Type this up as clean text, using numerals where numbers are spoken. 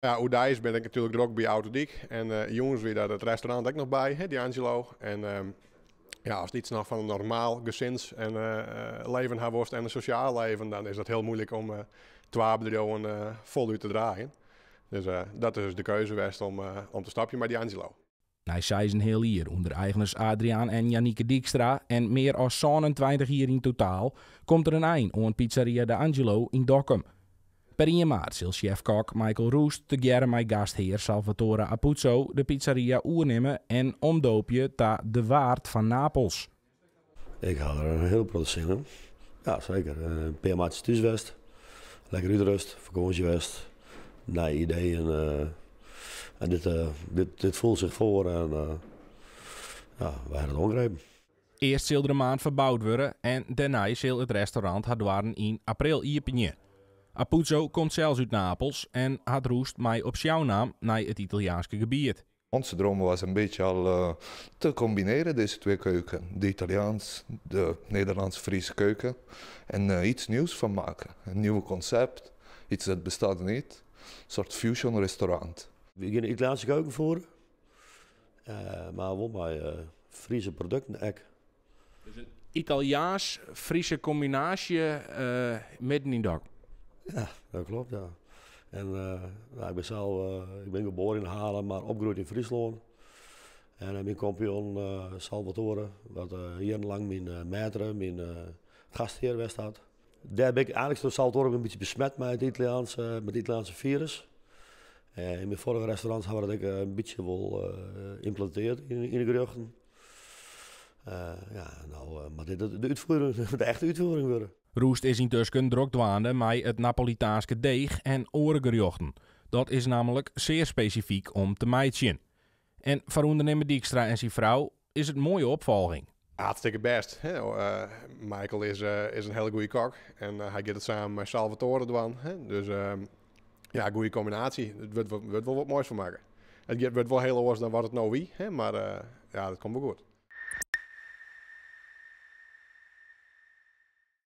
Ja, oerdeis bin ik natuerlik drok by Autodyk en jûns wie dêr it restaurant ek noch by, hè, D'Angelo. En ja, ast iets noch fan in normaal gesins en leven ha wolst en in sosjaal leven, dan is dat hiel muoilik om twa bedriuwen folút te draaien. Dus dat is de keuze west om te stopjen mei D'Angelo. Nei 6,5 jier ûnder eigeners Adriaan en Janieke Dykstra en mear as 27 jier yn totaal komt der in ein oan Pizzeria D'Angelo yn Dokkum. Per 1 maart sil sjefkok Michael Roest tegearre mei gasthear Salvatore Apuzzo de pizzeria oernimme en omdoopje ta De Waard fan Napels. Ik ha der in hiel protte sin yn. Ja, seker. In pear maandsjes thús west. Lekker útrust, fakânsje west. Nije ideeën. En dit foel sich foar en ja, wy ha it oangrepen. Earst sil der in maand ferboud wurde en dêrnei sil it restaurant har doarren yn april iepenje. Apuzzo komt sels út Napels en hat Roest mei op sjou naam nei it Italiaanske gebiet. Onze droom was een beetje al te combineren, deze twee keuken. De Italiaans, de Nederlands-Friese keuken. En iets nieuws van maken. Een nieuw concept, iets dat bestaat niet. Een soort fusion restaurant. Wy gean de Italiaanske keuken fiere, mar wol mei Friese produkten ek. Dus in Italiaans-Friese kombinaasje midden yn Dokkum. Ja, dat kloppet, ja. En nou, ik bin sels, ik bin geboren yn Haarlem, mar opgroeid yn Fryslân. En myn kompanjon Salvatore, wat jierrenlang myn maître, myn gasthear west hat. Dêr bin ik eigentlik troch Salvatore in bytsje besmet mei it Italiaanse, mei it Italiaanse firus. Yn myn foarige restaurants ha we dat ek in bytsje wol ymplantearre yn de gerjochten. Ja, no moat dit de útfiering, de echte útfiering wurde. Roest is yntusken drok dwaande mei it Napolitaanske deech en oare gerjochten. Dat is nammentlik sear spesifyk om te meitsjen. En foar ûndernimmer Dykstra en syn frou is it in moaie opfolging. Hartstikke bêst. Hè. Michael is in hiele goede kok en hy giet it samen mei Salvatore dwaan. Hè. Dus ja, goede kombinaasje. It wurdt wol wat moais fan makke. It wurdt wol hiel oars dan wat it no wie, hè, mar ja, dat komt wol goed.